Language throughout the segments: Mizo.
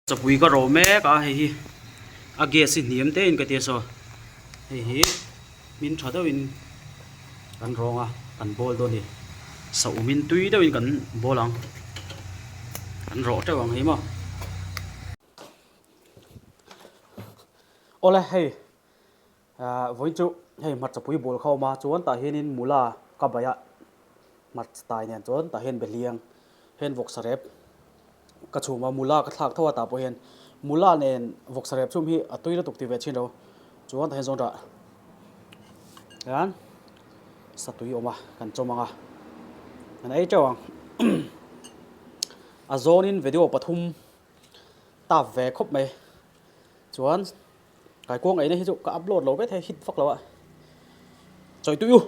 Chawpui ka rawh mek a hei hi a gas hi hniam te in ka tia saw hei hi hmin tha deuh in kan rawng a kan bawl dawn a ni saum in tui deuh in kan bawl ang kan rawh teuh ang hi maw awle hei ah vawiin chu hei hmarcha pui bawl kha a awm a chuan tah hianin mula ka baih a hmarcha tai nen chuan tah hian behliang hian vawksa rep ka chhum a mula ka thlak tho a tah pawh hian mula nen vawksa rep chhum hi a tui lutuk ti ve thin lo chuan tah hian zawn rah hian satui awm a kan chawm ang a kan ei teuh ang a zawnin video pathum tap ve khawp mai chuan. Kaikuang eina hi chu ka upload lo vek thei hit vak lo a. Chawi tui u.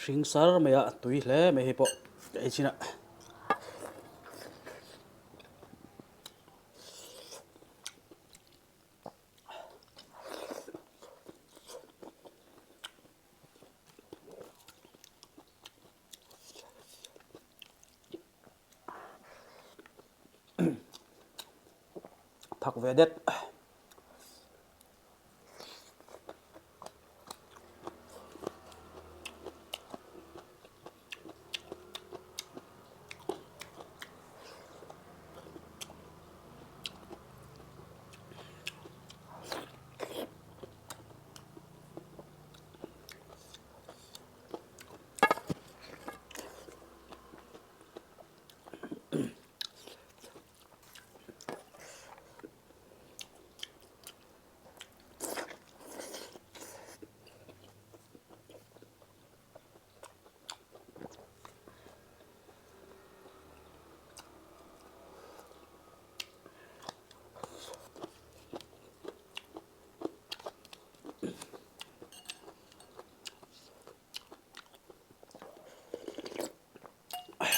Hring sar mai a tui hle mai hei pawh ka ei chin a. Thak ve det.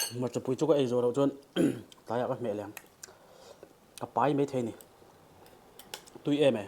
Hmarchapui chu ka ei zawh loh chuan tlaiah ka hmeh leh ang ka pai maithei a ni tui em e.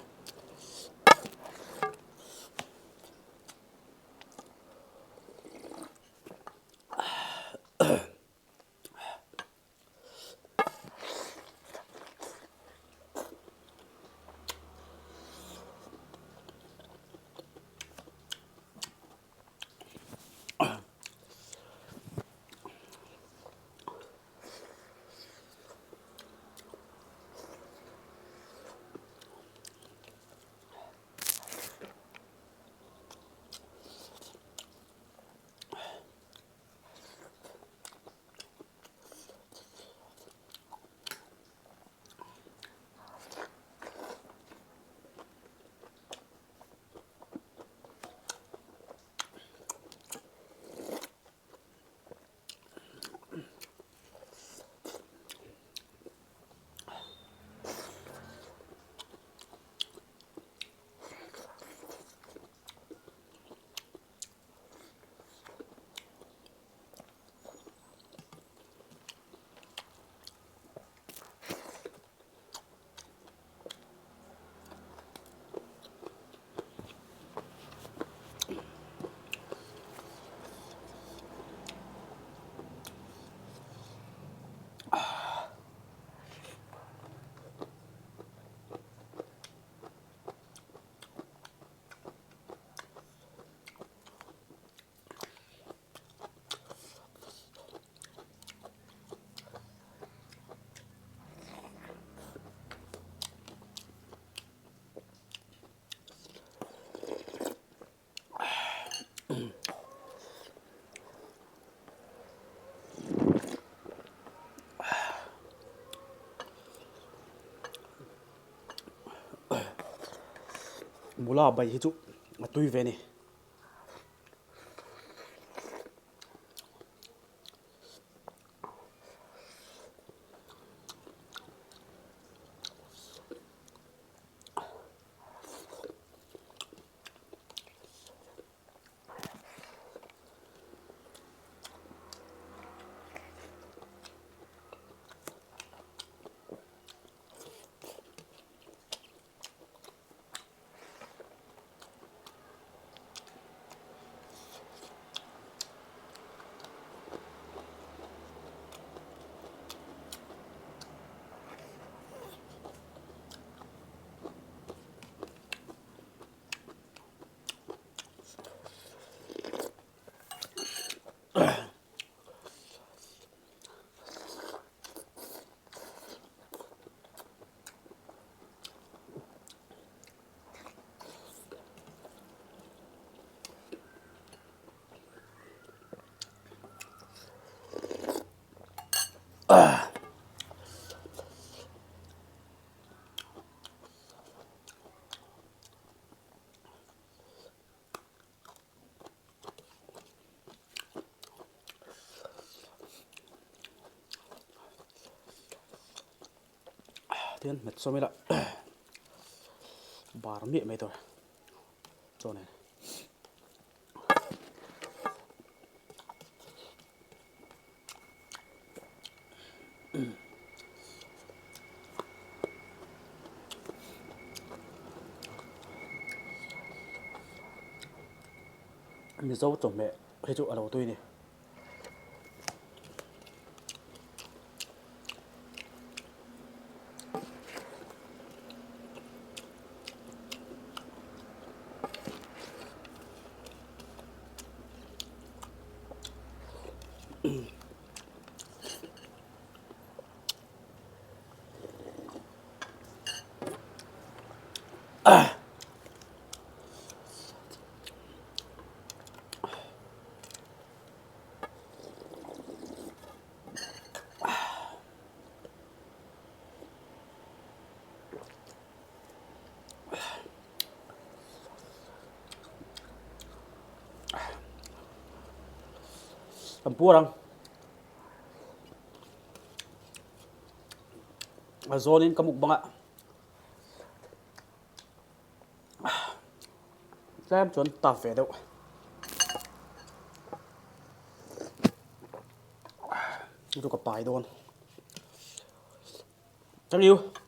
Mula bai hi chu a tui ve a ni. Tian hmet sawm ila bar miah mai tur chaw nen. Mizo chawhmeh hi chu a lo tui a ni. Kan puar ang. A zawnin ka mukbang a. Tlem chuan tap ve deuh. Chu ka pai dawn. Thank you.